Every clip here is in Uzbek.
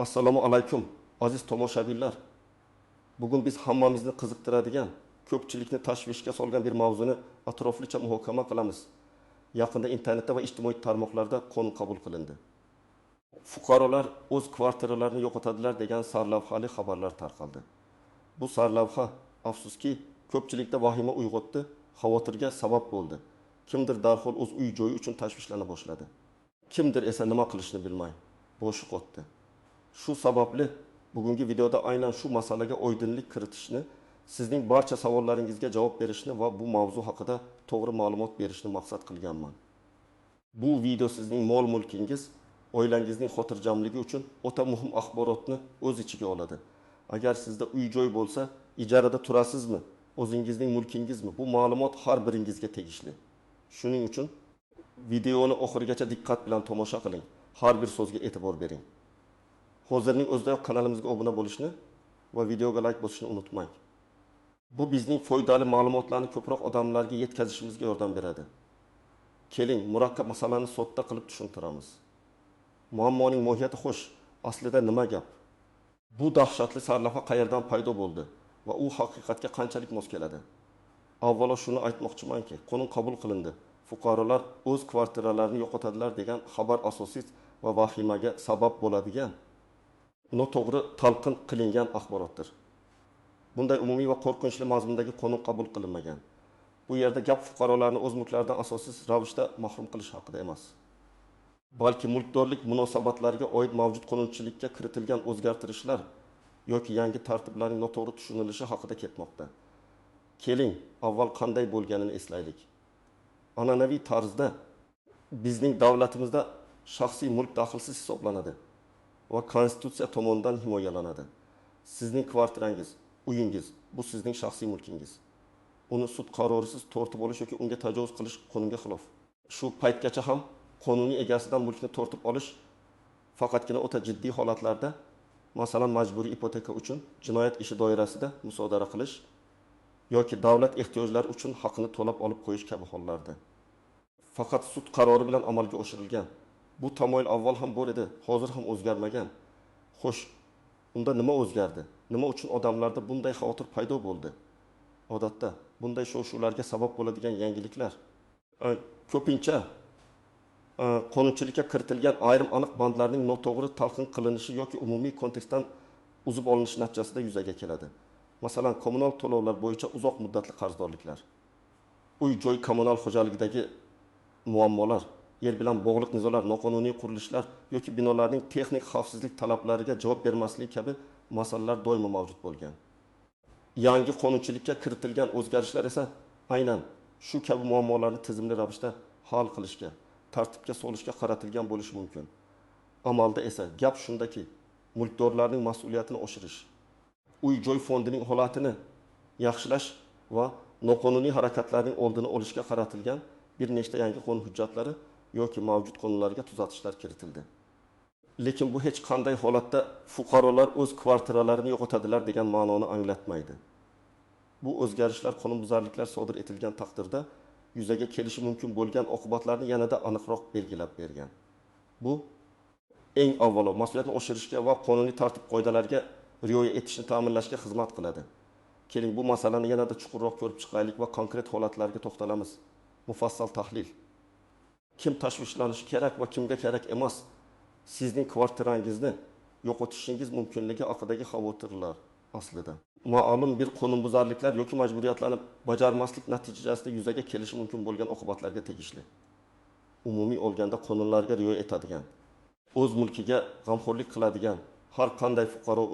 Assalomu alaykum, aziz tomoshabinlar. Bugun biz hammamizni qiziqtiradigan, ko'pchilikni tashvishga solgan bir mavzuni atroflicha muhokama qilamiz. Yaqinda internetda va ijtimoiy tarmoqlarda qonun qabul qilindi. Fuqarolar o'z kvartiralarini yo'qotadilar degan sarlavhali xabarlar tarqaldi. Bu sarlavha, afsuski, ko'pchilikda vahima uyg'otdi, xavotirga sabab bo'ldi. Kimdir darhol o'z uy joyi uchun tashvishlana boshladi. Kimdir esa nima qilishni bilmay boshi qotdi. Shu sababli bugungi videoda aynan shu masalaga oydinlik kiritishni, sizning barcha savollaringizga javob berishni va bu mavzu haqida to'g'ri ma'lumot berishni maqsad qilganman. Bu video sizning mol-mulkingiz, oilangizning xotirjamligi uchun o'ta muhim axborotni o'z ichiga oladi. Agar sizda uy-joy bo'lsa, ijarada turasizmi, o'zingizning mulkingizmi? Bu ma'lumot har biringizga tegishli. Shuning uchun videoni oxirigacha diqqat bilan tomosha qiling. Har bir so'zga e'tibor bering. Hozirning o'zidayoq kanalimizga obuna bo'lishni va videoga like bosishni unutmang. Bu bizning foydali ma'lumotlarni ko'proq odamlarga yetkazishimizga yordam beradi. Keling, murakkab masalani sodda qilib tushuntiramiz. Muammoning mohiyati xo'sh, aslida nima gap? Bu dahshatli sarlavha qayerdan paydo bo'ldi va u haqiqatga qanchalik mos keladi? Avvalo shuni aytmoqchimanki, qonun qabul qilindi. Fuqarolar o'z kvartiralarini yo'qotadilar degan xabar asossiz va vahimaga sabab bo'ladigan noto'g'ri talqin qilingan axborotdir. Bunday umumiy va qo'rqinchli mazmundagi qonun qabul qilinmagan. Bu yerda gap fuqarolarni o'z mulklaridan asossiz ravishda mahrum qilish haqida emas. Balki mulkdorlik munosabatlariga oid mavjud qonunchilikka kiritilgan o'zgartirishlar yoki yangi tartiblarning noto'g'ri tushunilishi haqida ketmoqda. Keling, avval qanday bo'lganini eslaylik. An'anaviy tarzda bizning davlatimizda shaxsiy mulk daxlsiz hisoblanadi va konstitutsiya tomonidan himoyalanadi. Sizning kvartirangiz, uyingiz bu sizning shaxsiy mulkingiz. Uni sud qarorisiz tortib olish yoki unga tajovuz qilish qonunga xilof. Shu paytgacha ham qonuniy egasidan mulkni tortib olish faqatgina o'ta jiddiy holatlarda, masalan, majburiy ipoteka uchun jinoyat ishi doirasida musodara qilish yoki davlat ehtiyojlari uchun haqini to'lab olib qo'yish kabi hollarda. Faqat sud qarori bilan amalga oshirilgan. Bu tamoyil avval ham bor edi, hozir ham o'zgarmagan. Xo'sh, unda nima o'zgardi? Nima uchun odamlarda bunday xavotir paydo bo'ldi? Odatda bunday shov-shuvlarga sabab bo'ladigan yangiliklar ko'pincha qonunchilikka kiritilgan ayrim aniq bandlarning noto'g'ri talqin qilinishi yoki umumiy kontekstdan uzib olinishi natijasida yuzaga keladi. Masalan, kommunal to'lovlar bo'yicha uzoq muddatli qarzdorliklar, uy-joy kommunal xo'jaligidagi muammolar, yer bilan bog'liq nizolar, noqonuniy qurilishlar yoki binolarning texnik xavfsizlik talablariga javob bermasligi kabi masalalar doimo mavjud bo'lgan. Yangi qonunchilikka kiritilgan o'zgarishlar esa aynan shu kabi muammolarni tizimli ravishda hal qilishga, tartibga solishga qaratilgan bo'lishi mumkin. Amalda esa gap shundaki, mulkdorlarning mas'uliyatini oshirish, uy-joy fondining holatini yaxshilash va noqonuniy harakatlarning oldini olishga qaratilgan bir nechta yangi qonun hujjatlari yoki mavjud qonunlarga tuzatishlar kiritildi. Lekin bu hech qanday holatda fuqarolar o'z kvartiralarini yo'qotadilar degan ma'noni anglatmaydi. Bu o'zgarishlar qonunbuzarliklar sodir etilgan taqdirda yuzaga kelishi mumkin bo'lgan oqibatlarni yanada aniqroq belgilab bergan. Bu eng avvalo mas'uliyatni oshirishga va qonuniy tartib qoidalarga rioya etishni ta'minlashga xizmat qiladi. Keling, bu masalani yanada chuqurroq ko'rib chiqaylik va konkret holatlarga to'xtalamiz. Mufassal tahlil. Kim tashvishlanishi kerak va kimga kerak emas? Sizning kvartirangizni yo'qotishingiz mumkinligi haqidagi xavotirlar aslida ma'lum bir qonunbuzarliklar yoki majburiyatlarni bajarmaslik natijasida yuzaga kelishi mumkin bo'lgan oqibatlarga tegishli. Umumiy olganda qonunlarga rioya etadigan, o'z mulkiga g'amxo'rlik qiladigan har qanday fuqaro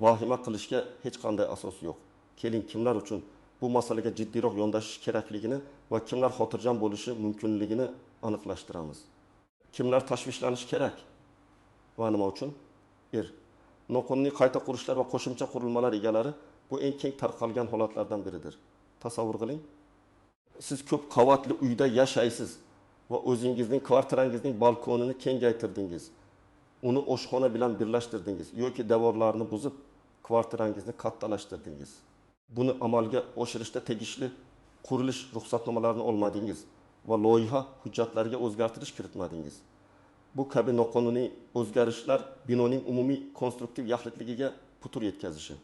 vahima qilishga hech qanday asos yo'q. Keling, kimlar uchun bu masalaga jiddiyroq yondashish kerakligini va kimlar xotirjam bo'lishi mumkinligini aniqlashtiramiz. Kimlar tashvishlanishi kerak va nima uchun? 1. Noqonuniy qayta qurishlar va qo'shimcha qurilmalar egalari bu eng keng tarqalgan holatlardan biridir. Tasavvur qiling, siz ko'p qavatli uyda yashaysiz va o'zingizning kvartirangizning balkonini kengaytirdingiz. Uni oshxona bilan birlashtirdingiz yoki devorlarni buzib kvartirangizni kattalashtirdingiz. Buni amalga oshirishda tegishli qurilish ruxsatnomalarini olmadingiz va loyiha hujjatlariga o'zgartirish kiritmadingiz. Bu kabi noqonuniy o'zgarishlar binoning umumiy konstruktiv yaxlitligiga putur yetkazishi,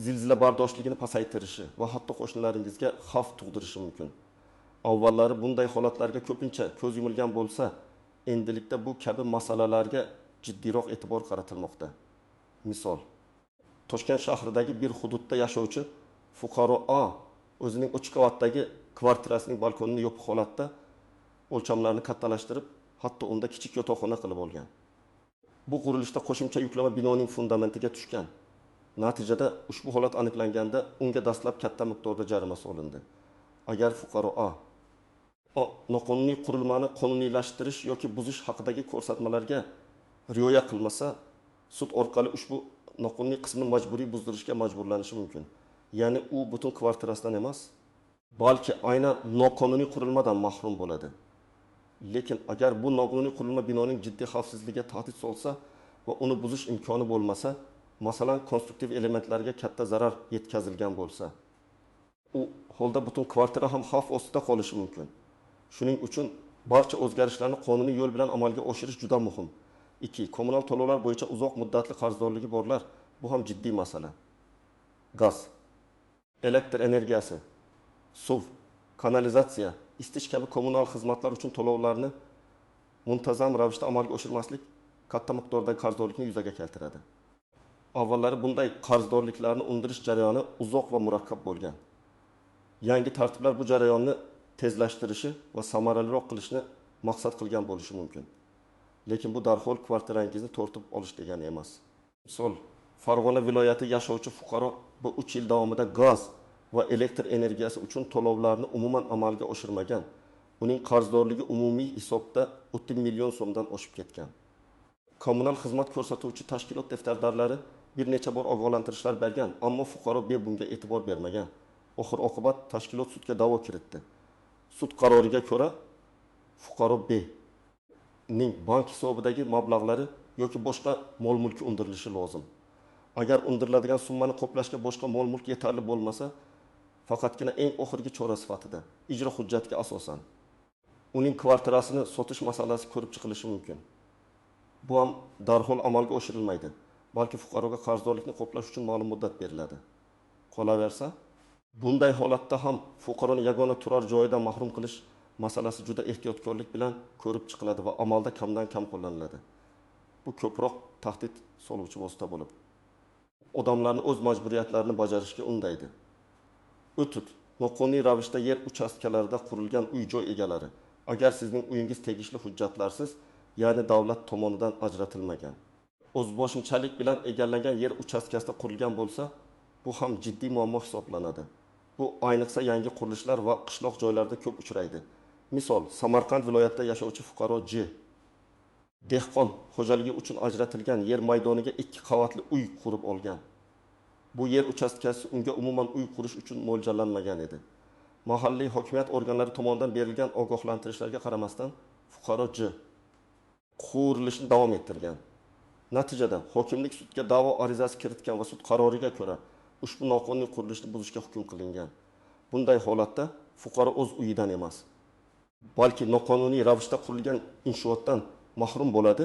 zilzilabardoshligini pasaytirishi va hatto qo'shnilaringizga xavf tug'dirishi mumkin. Avvallari bunday holatlarga ko'pincha ko'z yumilgan bo'lsa, endilikda bu kabi masalalarga jiddiyroq e'tibor qaratilmoqda. Misol, Toshkent shahridagi bir hududda yashovchi fuqaro A o'zining 3 qavatdagi kvartirasining balkonini yopiq holatda o'lchamlarni kattalashtirib, hatto unda kichik yotoqxona qilib olgan. Bu qurilishda qo'shimcha yuklama binoning fundamentiga tushgan. Natijada ushbu holat aniqlanganda unga dastlab katta miqdorda jarima solindi. Agar fuqaro A noqonuniy qurilmani qonuniylashtirish yoki buzish haqidagi ko'rsatmalarga rioya qilmasa, sud orqali ushbu noqonuniy qismni majburiy buzdirishga majburlanishi mumkin. Ya'ni u butun kvartirasidan emas, balki aynan noqonuniy qurilmadan mahrum bo'ladi. Lekin agar bu noqonuniy qurilma binoning jiddiy xavfsizligiga tahdid solsa va uni buzish imkoni bo'lmasa, masalan, konstruktiv elementlarga katta zarar yetkazilgan bo'lsa, u holda butun kvartira ham xavf ostida qolishi mumkin. Shuning uchun barcha o'zgarishlarni qonuniy yo'l bilan amalga oshirish juda muhim. 2. Kommunal to'lovlar bo'yicha uzoq muddatli qarzdorligi borlar, bu ham jiddiy masala. Gaz, elektr energiyasi, suv, kanalizatsiya, isitish kabi kommunal xizmatlar uchun to'lovlarni muntazam ravishda amalga oshirmaslik katta miqdordagi qarzdorlikni yuzaga keltiradi. Avvallari bunday qarzdorliklarni undirish jarayoni uzoq va murakkab bo'lgan. Yangi tartiblar bu jarayonni tezlashtirishi va samaraliroq qilishni maqsad qilgan bo'lishi mumkin. Lekin bu darhol kvartirangizni tortib olish degani emas. Misol, Farg'ona viloyati yashovchi fuqaro bu 3 yil davomida gaz va elektr energiyasi uchun to'lovlarni umuman amalga oshirmagan. Uning qarzdorligi umumiy hisobda 30 million so'mdan oshib ketgan. Kommunal xizmat ko'rsatuvchi tashkilot daftardorlari bir necha bor ogohlantirishlar bergan, ammo fuqaro B bunga e'tibor bermagan. Oxir oqibat tashkilot sudga da'vo kiritdi. Sud qaroriga ko'ra fuqaro B ning bank hisobidagi mablag'lari yoki boshqa mol-mulki undirilishi lozim. Agar undiriladigan summani qoplashga boshqa mol-mulk yetarli bo'lmasa, faqatgina eng oxirgi chora sifatida ijro hujjatiga asosan uning kvartirasini sotish masalasi ko'rib chiqilishi mumkin. Bu ham darhol amalga oshirilmaydi, balki fuqaroga qarzdorlikni qoplash uchun ma'lum muddat beriladi. Qolaversa, bunday holatda ham fuqaroni yagona turar joyidan mahrum qilish masalasi juda ehtiyotkorlik bilan ko'rib chiqiladi va amalda kamdan kam qo'llaniladi. Bu ko'proq tahdid soluvchi vosita bo'lib, odamlarni o'z majburiyatlarini bajarishga undaydi. O'tut, noqonuniy ravishda yer uchastkalarida qurilgan uy-joy egalari, agar sizning uyingiz tegishli hujjatlarsiz, ya'ni davlat tomonidan ajratilmagan, o'zboshimchalik bilan egallangan yer uchastkasida qurilgan bo'lsa, bu ham jiddiy muammo hisoblanadi. Bu ayniqsa yangi qurilishlar va qishloq joylarda ko'p uchraydi. Misol, Samarqand viloyatida yashovchi fuqaro J dehqon xo'jaligi uchun ajratilgan yer maydoniga 2 qavatli uy qurib olgan. Bu yer uchastkasi unga umuman uy qurish uchun mo'ljallanmagan edi. Mahalliy hokimiyat organlari tomonidan berilgan ogohlantirishlarga qaramasdan fuqaro J qurilishni davom ettirgan. Natijada hokimlik sudga da'vo arizasi kiritgan va sud qaroriga ko'ra ushbu noqonuniy qurilishni buzishga hukm qilingan. Bunday holatda fuqaro o'z uyidan emas, balki noqonuniy ravishda qurilgan inshootdan mahrum bo'ladi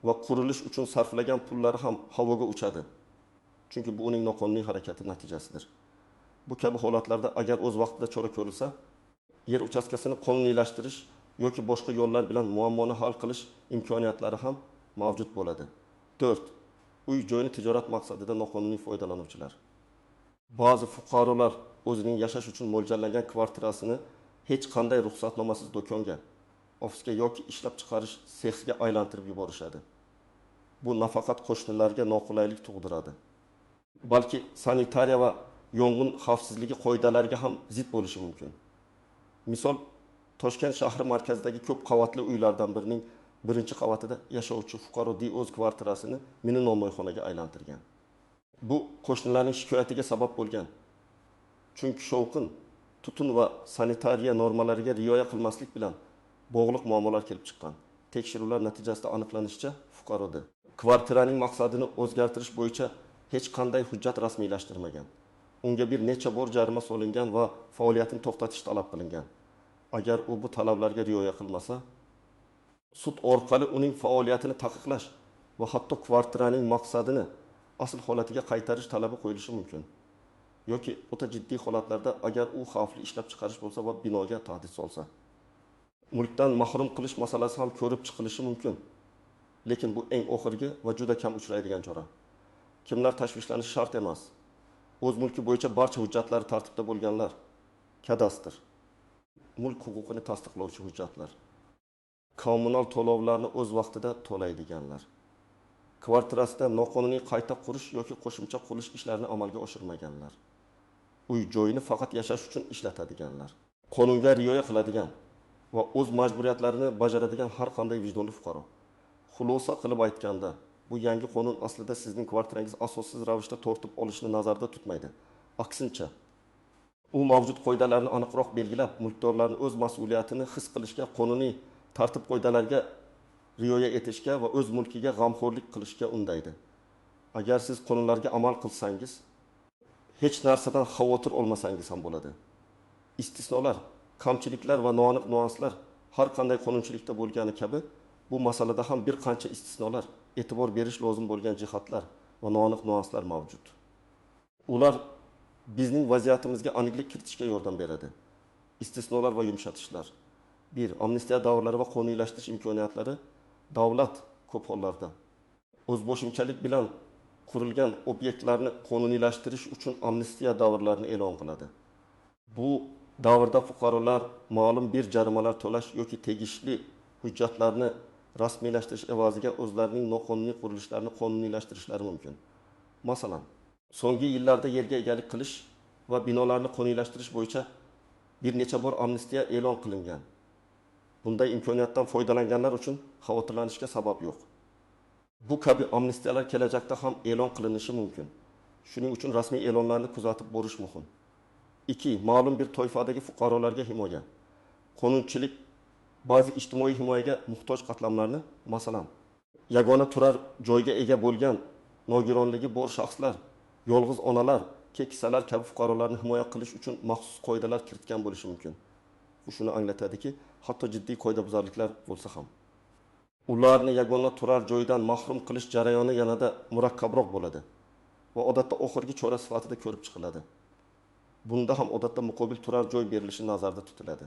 va qurilish uchun sarflagan pullari ham havoga uchadi. Chunki bu uning noqonuniy harakati natijasidir. Bu kabi holatlarda agar o'z vaqtida chora ko'rilsa, yer uchastkasini qonuniylashtirish yoki boshqa yo'llar bilan muammoni hal qilish imkoniyatlari ham mavjud bo'ladi. 4. Uy joyini tijorat maqsadida noqonuniy foydalanuvchilar. Ba'zi fuqarolar o'zining yashash uchun mo'ljallangan kvartirasini hech qanday ruxsatnomasiz do'konga, ofisga yoki ishlab chiqarish sexiga aylantirib yuborishadi. Bu nafaqat qo'shnilarga noqulaylik tug'diradi, balki sanitariya va yong'in xavfsizligi qoidalariga ham zid bo'lishi mumkin. Misol, Toshkent shahri markazidagi ko'p qavatli uylardan birining birinchi qavatida yashovchi fuqaro D o'z kvartirasini mini novvoyxonaga aylantirgan. Bu qo'shnilarning shikoyatiga sabab bo'lgan. Chunki shovqin, tutun va sanitariya normalariga rioya qilmaslik bilan bog'liq muammolar kelib chiqqan. Tekshiruvlar natijasida aniqlanishicha, fuqaro D kvartiraning maqsadini o'zgartirish bo'yicha hech qanday hujjat rasmiylashtirmagan. Unga bir necha bor jarima solingan va faoliyatini to'xtatish talab qilingan. Agar u bu talablarga rioya qilmasa, Sud orqali uning faoliyatini taqiqlash va hatto kvartiraning maqsadini asl holatiga qaytarish talabi qo'yilishi mumkin. Yoki o'ta jiddiy holatlarda, agar u xavfli ishlab chiqarish bo'lsa va binoga tahdid solsa, mulkdan mahrum qilish masalasi ham ko'rib chiqilishi mumkin. Lekin bu eng oxirgi va juda kam uchraydigan chora. Kimlar tashvishlanishi shart emas? O'z mulki bo'yicha barcha hujjatlari tartibda bo'lganlar, kadastr, mulk huquqini tasdiqlovchi hujjatlar, kommunal to'lovlarni o'z vaqtida to'laydiganlar, kvartirasida noqonuniy qayta qurish yoki qo'shimcha qurilish ishlarini amalga oshirmaganlar, uy joyini faqat yashash uchun ishlatadiganlar, qonunga rioya qiladigan va o'z majburiyatlarini bajaradigan har qanday vijdonli fuqaro. Xulosa qilib aytganda, bu yangi qonun aslida sizning kvartirangiz asossiz ravishda tortib olishni nazarda tutmaydi. Aksincha, u mavjud qoidalarni aniqroq belgilab, mulkdorlarni o'z mas'uliyatini his qilishga, qonuniy tartib qoidalarga rioya etishga va o'z mulkiga g'amxo'rlik qilishga undaydi. Agar siz qonunlarga amal qilsangiz, hech narsadan xavotir olmasangiz ham bo'ladi. Istisnolar, kamchiliklar va noaniq nuanslar har qanday qonunchilikda bo'lgani kabi, bu masalada ham bir qancha istisnolar, e'tibor berish lozim bo'lgan jihatlar va noaniq nuanslar mavjud. Ular bizning vaziyatimizga aniqlik kiritishga yordam beradi. Istisnolar va yumshatishlar. 1. Amnistiya davrlari va qonuniylashtirish imkoniyatlari. Davlat ko'p hollarda o'zboshimchalik bilan qurilgan obyektlarni qonuniylashtirish uchun amnistiya davrlarini e'lon qiladi. Bu davrda fuqarolar ma'lum bir jarimalar to'lash yoki tegishli hujjatlarni rasmiylashtirish evaziga o'zlarining noqonuniy qurilishlarini qonuniylashtirishlari mumkin. Masalan, so'nggi yillarda yerga egalik qilish va binolarni qonuniylashtirish bo'yicha bir necha bor amnistiya e'lon qilingan. Bunday imkoniyatdan foydalanganlar uchun xavotirlanishga sabab yo'q. Bu kabi amnistiyalar kelajakda ham e'lon qilinishi mumkin. Shuning uchun rasmiy e'lonlarni kuzatib borish muhim. 2. Ma'lum bir toifadagi fuqarolarga himoya. Qonunchilik ba'zi ijtimoiy himoyaga muhtoj qatlamlarni, masalan, yagona turar joyga ega bo'lgan nogironligi bor shaxslar, yolg'iz onalar, keksalar kabi fuqarolarni himoya qilish uchun maxsus qoidalar kiritgan bo'lishi mumkin. Bu shuni anglatadiki, hatto jiddiy qoidabuzarliklar bo'lsa ham, ularni yagona turar joydan mahrum qilish jarayoni yanada murakkabroq bo'ladi va odatda oxirgi chora sifatida ko'rib chiqiladi. Bunda ham odatda muqobil turar joy berilishi nazarda tutiladi.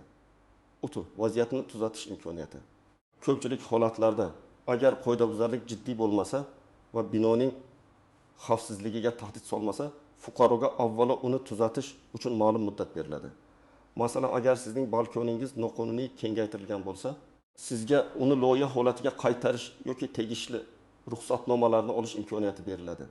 Utu, vaziyatni tuzatish imkoniyati. Ko'pchilik holatlarda agar qoidabuzarlik jiddiy bo'lmasa va binoning xavfsizligiga tahdid solmasa, fuqaroga avvalo uni tuzatish uchun ma'lum muddat beriladi. Masalan, agar sizning balkoningiz noqonuniy kengaytirilgan bo'lsa, sizga uni loyiha holatiga qaytarish yoki tegishli ruxsatnomalarni olish imkoniyati beriladi.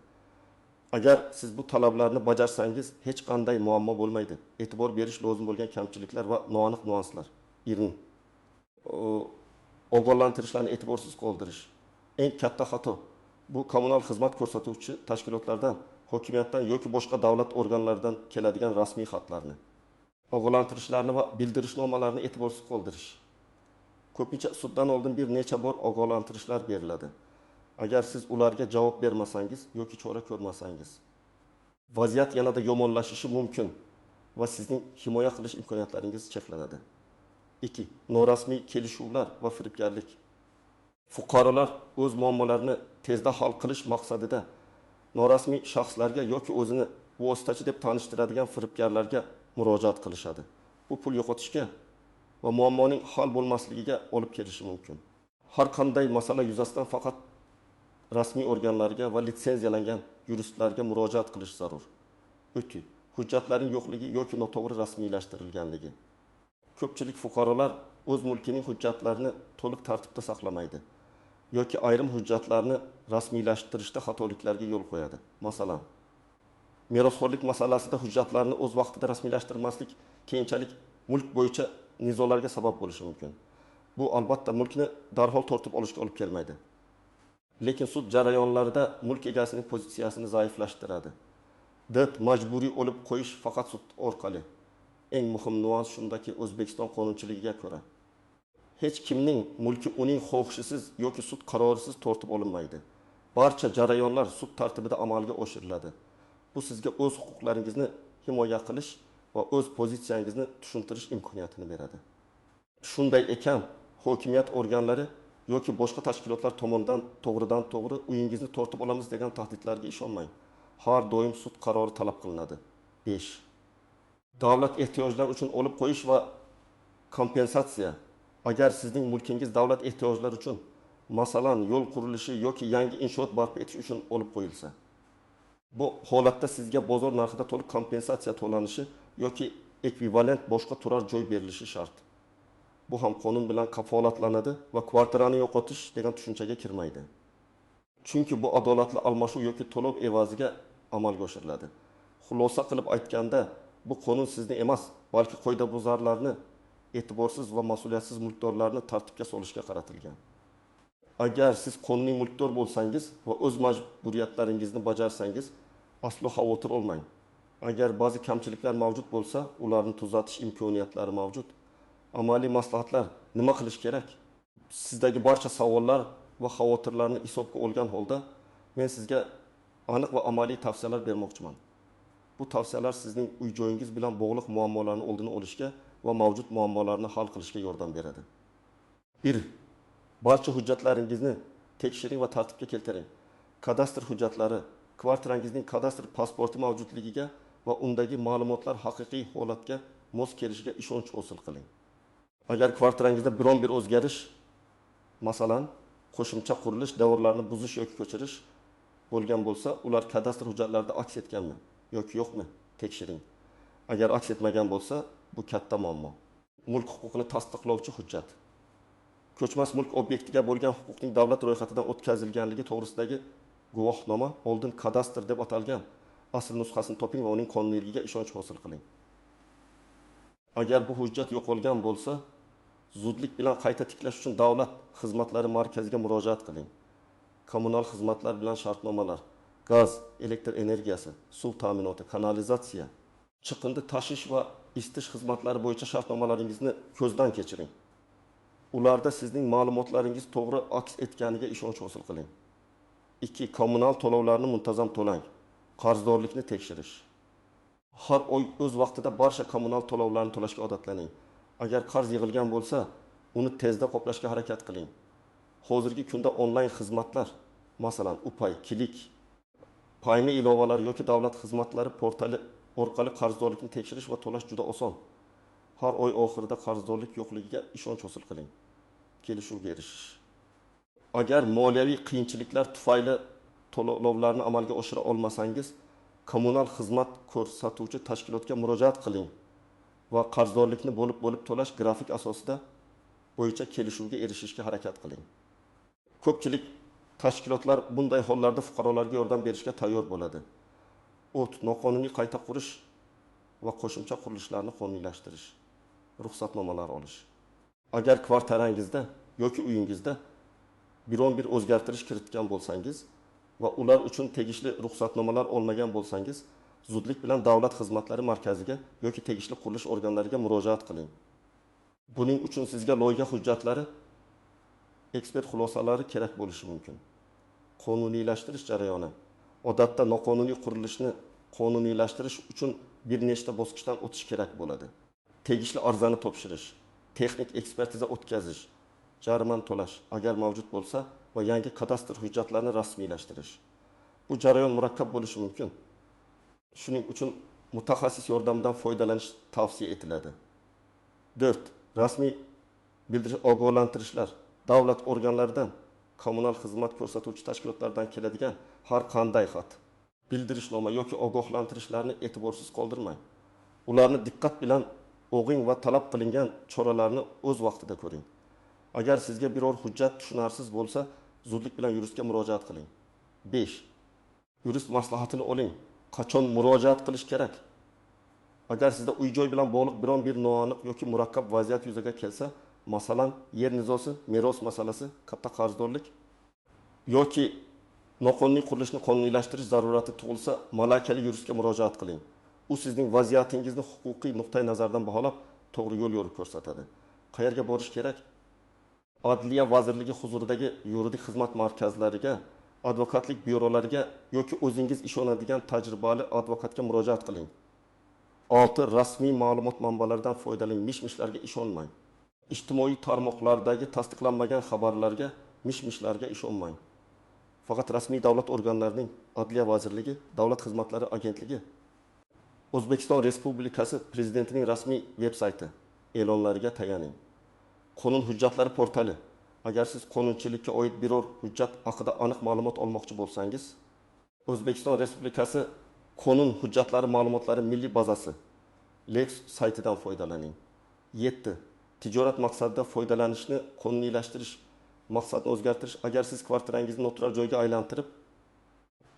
Agar siz bu talablarni bajarsangiz, hech qanday muammo bo'lmaydi. E'tibor berish lozim bo'lgan kamchiliklar va noaniq nuanslar. Ogohlantirishlarni e'tiborsiz qoldirish. Eng katta xato bu kommunal xizmat ko'rsatuvchi tashkilotlardan, hokimiyatdan yoki boshqa davlat organlaridan keladigan rasmiy xatlarni, ogohlantirishlarni va bildirishnomalarni e'tiborsiz qoldirish. Ko'pincha suddan oldin bir necha bor ogohlantirishlar beriladi. Agar siz ularga javob bermasangiz yoki chora ko'rmasangiz, vaziyat yanada yomonlashishi mumkin va sizning himoya qilish imkoniyatlaringiz cheklanadi. 2. Norasmiy kelishuvlar va firibgarlik. Fuqarolar o'z muammolarini tezda hal qilish maqsadida norasmiy shaxslarga yoki o'zini vositachi deb tanishtiradigan firibgarlarga murojaat qilishadi. Bu pul yo'qotishga va muammoning hal bo'lmasligiga olib kelishi mumkin. Har qanday masala yuzasidan faqat rasmiy organlarga va litsenziyalangan yuristlarga murojaat qilish zarur. 3. Hujjatlarning yo'qligi yoki noto'g'ri rasmiylashtirilganligi. Ko'pchilik fuqarolar o'z mulkining hujjatlarini to'liq tartibda saqlamaydi yoki ayrim hujjatlarni rasmiylashtirishda xatoliklarga yo'l qo'yadi. Masalan, merosxo'rlik masalasida hujjatlarni o'z vaqtida rasmiylashtirmaslik keyinchalik mulk bo'yicha nizolarga sabab bo'lishi mumkin. Bu albatta mulkni darhol tortib olishga olib kelmaydi. Lekin sud jarayonlarida mulk egasining pozitsiyasini zaiflashtiradi. 4. Majburiy olib qo'yish faqat sud orqali. Eng muhim nuans shundaki, O'zbekiston qonunchiligiga ko'ra hech kimning mulki uning xohishisiz yoki sud qarorisiz tortib olinmaydi. Barcha jarayonlar sud tartibida amalga oshiriladi. Bu sizga o'z huquqlaringizni himoya qilish va o'z pozitsiyangizni tushuntirish imkoniyatini beradi. Shunday ekan, hokimiyat organlari yoki boshqa tashkilotlar tomonidan to'g'ridan to'g'ri uyingizni tortib olamiz degan tahdidlarga ishonmang. Har doim sud qarori talab qilinadi. 5. Davlat ehtiyojlari uchun olib qo'yish va kompensatsiya. Agar sizning mulkingiz davlat ehtiyojlari uchun, masalan, yo'l qurilishi yoki yangi inshoot barpo etish uchun olib qo'yilsa, bu holatda sizga bozor narxida to'liq kompensatsiya to'lanishi yoki ekvivalent boshqa turar joy berilishi shart. Bu ham qonun bilan kafolatlanadi va kvartirani yo'qotish degan tushunchaga kirmaydi. Chunki bu adolatli almashuv yoki to'lov evaziga amalga oshiriladi. Xulosa qilib aytganda, bu qonun sizni emas, balki qoidabuzarlarni, e'tiborsiz va mas'uliyatsiz mulkdorlarni tartibga solishga qaratilgan. Agar siz qonuniy mulkdor bo'lsangiz va o'z majburiyatlaringizni bajarsangiz, aslo xavotir olmang. Agar ba'zi kamchiliklar mavjud bo'lsa, ularni tuzatish imkoniyatlari mavjud. Amaliy maslahatlar: nima qilish kerak? Sizdagi barcha savollar va xavotirlarni hisobga olgan holda men sizga aniq va amaliy tavsiyalar bermoqchiman. Bu tavsiyalar sizning uy-joyingiz bilan bog'liq muammolarni oldini olishga va mavjud muammolarni hal qilishga yordam beradi. 1. Barcha hujjatlaringizni tekshiring va tartibga keltiring. Kadastr hujjatlari, kvartirangizning kadastr pasporti mavjudligiga va undagi ma'lumotlar haqiqiy holatga mos kelishiga ishonch hosil qiling. Agar kvartirangizda biron bir o'zgarish, masalan, qo'shimcha qurilish, davrlarni buzish yoki ko'chirish bo'lgan bo'lsa, ular kadastr hujjatlarida aks etganmi yoki yo'qmi tekshiring. Agar aks etmagan bo'lsa, bu katta muammo. Mulk huquqini tasdiqlovchi hujjat. Ko'chmas mulk obyektiga bo'lgan huquqning davlat ro'yxatidan o'tkazilganligi to'g'risidagi guvohnoma, oldin kadastr deb atalgan asl nusxasini toping va uning qonuniyligiga ishonch hosil qiling. Agar bu hujjat yo'qolgan bo'lsa, zudlik bilan qayta tiklash uchun davlat xizmatlari markaziga murojaat qiling. Kommunal xizmatlar bilan shartnomalar, gaz, elektr energiyasi, suv ta'minoti, kanalizatsiya, chiqindi tashish va isitish xizmatlari bo'yicha shartnomalaringizni ko'zdan kechiring. Ularda sizning ma'lumotlaringiz to'g'ri aks etganiga ishonch hosil qiling. 2. Kommunal to'lovlarni muntazam to'lang. Qarzdorlikni tekshirish. Har oy o'z vaqtida barcha kommunal to'lovlarni to'lashga odatlaning. Agar qarz yig'ilgan bo'lsa, uni tezda qoplashga harakat qiling. Hozirgi kunda onlayn xizmatlar, masalan, Upay, Klik, Payme ilovalari yoki davlat xizmatlari portali orqali qarzdorlikni tekshirish va to'lash juda oson. Har oy oxirida qarzdorlik yo'qligiga ishonch hosil qiling. Kelishuvga erishish. Agar moliyaviy qiyinchiliklar tufayli to'lovlarni amalga oshira olmasangiz, kommunal xizmat ko'rsatuvchi tashkilotga murojaat qiling va qarzdorlikni bo'lib-bo'lib to'lash grafik asosida bo'yicha kelishuvga erishishga harakat qiling. Ko'pchilik tashkilotlar bunday hollarda fuqarolarga yordam berishga tayyor bo'ladi. O't, noqonuniy qayta qurish va qo'shimcha qurilishlarni qonuniylashtirish, ruxsatnomalar olish. Agar kvartirangizda yoki uyingizda biron bir o'zgartirish kiritgan bo'lsangiz va ular uchun tegishli ruxsatnomalar olmagan bo'lsangiz, zudlik bilan davlat xizmatlari markaziga yoki tegishli qurilish organlariga murojaat qiling. Buning uchun sizga loyiha hujjatlari, ekspert xulosalari kerak bo'lishi mumkin. Qonuniylashtirish jarayoni. Odatda noqonuniy qurilishni qonuniylashtirish uchun bir nechta bosqichdan o'tish kerak bo'ladi. Tegishli arizani topshirish, texnik ekspertiza o'tkazish, jarimani to'lash agar mavjud bo'lsa va yangi kadastr hujjatlarini rasmiylashtirish. Bu jarayon murakkab bo'lishi mumkin. Shuning uchun mutaxassis yordamidan foydalanish tavsiya etiladi. 4. Rasmiy bildirish, ogohlantirishlar. Davlat organlaridan, kommunal xizmat ko'rsatuvchi tashkilotlardan keladigan har qanday xat, bildirishnoma yoki ogohlantirishlarni e'tiborsiz qoldirmang. Ularni diqqat bilan o'qing va talab qilingan choralarni o'z vaqtida ko'ring. Agar sizga biror hujjat tushunarsiz bo'lsa, zudlik bilan yuristga murojaat qiling. 5. Yurist maslahatini oling. Qachon murojaat qilish kerak? Agar sizda uy-joy bilan bog'liq biron bir noaniq yoki murakkab vaziyat yuzaga kelsa, masalan, yer nizosi, meros masalasi, katta qarzdorlik yoki noqonuniy qurilishni qonuniylashtirish zarurati tug'ilsa, malakali yuristga murojaat qiling. U sizning vaziyatingizni huquqiy nuqtai nazardan baholab, to'g'ri yo'l yo'riq ko'rsatadi. Qayerga borish kerak? Adliya vazirligi huzuridagi yuridik xizmat markazlariga, advokatlik byurolariga yoki o'zingiz ishonadigan tajribali advokatga murojaat qiling. 6. Rasmiy ma'lumot manbalaridan foydalaning, mish-mishlarga ishonmang. Ijtimoiy tarmoqlardagi tasdiqlanmagan xabarlarga, mish-mishlarga ishonmang. Faqat rasmiy davlat organlarining, Adliya vazirligi, Davlat xizmatlari agentligi, O'zbekiston Respublikasi Prezidentining rasmiy veb-sayti, e'lonlariga tayaning. Qonun hujjatlari portali. Agar siz qonunchilikka oid biror hujjat haqida aniq ma'lumot olmoqchi bo'lsangiz, O'zbekiston Respublikasi qonun hujjatlari ma'lumotlari milliy bazasi LEX saytidan foydalaning. 7. Tijorat maqsadida foydalanishni qonuniylashtirish, maqsadni o'zgartirish. Agar siz kvartirangizni noturar joyga aylantirib,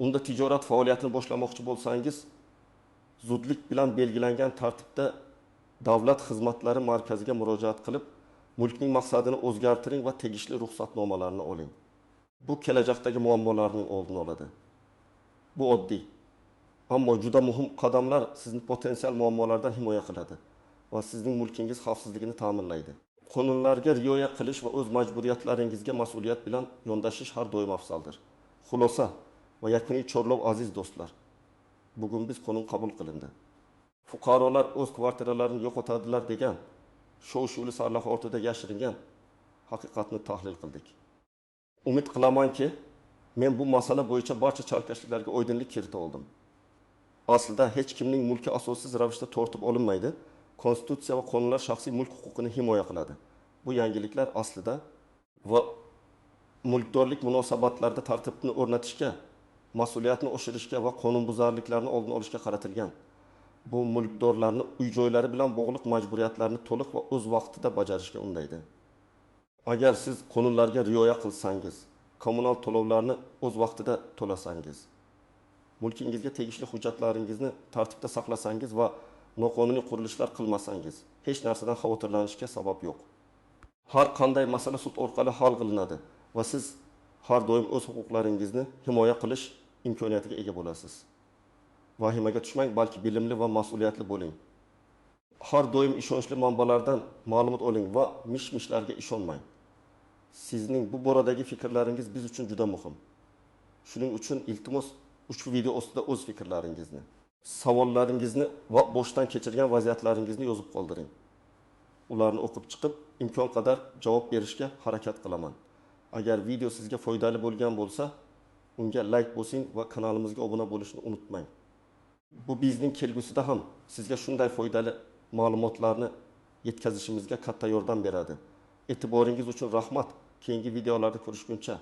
unda tijorat faoliyatini boshlamoqchi bo'lsangiz, zudlik bilan belgilangan tartibda davlat xizmatlari markaziga murojaat qilib, mulkning maqsadini o'zgartiring va tegishli ruxsatnomalarni oling. Bu kelajakdagi muammolarning oldini oladi. Bu oddiy, ammo juda muhim qadamlar sizni potensial muammolardan himoya qiladi va sizning mulkingiz xavfsizligini ta'minlaydi. Qonunlarga rioya qilish va o'z majburiyatlaringizga mas'uliyat bilan yondashish har doim afzaldir. Xulosa va yakuniy chorlov aziz do'stlar. Bugun biz qonun qabul qilindi. Fuqarolar o'z kvartiralarini yo'qotadilar degan shov-shuvli sarlavha ortida yashiringan haqiqatni tahlil qildik. Umid qilamanki, men bu masala bo'yicha barcha chalkashliklarga oydinlik kirita oldim. Aslida hech kimning mulki asossiz ravishda tortib olinmaydi. Konstitutsiya va qonunlar shaxsiy mulk huquqini himoya qiladi. Bu yangiliklar aslida va mulkdorlik munosabatlarida tartibni o'rnatishga, mas'uliyatni oshirishga va qonunbuzarliklarni oldini olishga qaratilgan. Bu mulkdorlarni uy-joylari bilan bog'liq majburiyatlarni to'liq va o'z vaqtida bajarishga undaydi. Agar siz qonunlarga rioya qilsangiz, kommunal to'lovlarni o'z vaqtida to'lasangiz, mulkingizga tegishli hujjatlaringizni tartibda saqlasangiz va noqonuniy qurilishlar qilmasangiz, hech narsadan xavotirlanishga sabab yo'q. Har qanday masala sud orqali hal qilinadi va siz har doim o'z huquqlaringizni himoya qilish imkoniyatiga ega bo'lasiz. Vahimaga tushmang, balki bilimli va mas'uliyatli bo'ling. Har doim ishonchli manbalardan ma'lumot oling va mish-mishlarga ishonmang. Sizning bu boradagi fikrlaringiz biz uchun juda muhim. Shuning uchun iltimos ushbu video ostida o'z fikrlaringizni, savollaringizni va boshdan kechirgan vaziyatlaringizni yozib qoldiring. Ularni o'qib chiqib, imkon qadar javob berishga harakat qilaman. Agar video sizga foydali bo'lgan bo'lsa, unga like bosing va kanalimizga obuna bo'lishni unutmang. Bu bizning kelgusida ham sizga shunday foydali ma'lumotlarni yetkazishimizga katta yordam beradi. E'tiboringiz uchun rahmat. Keyingi videolarda ko'rishguncha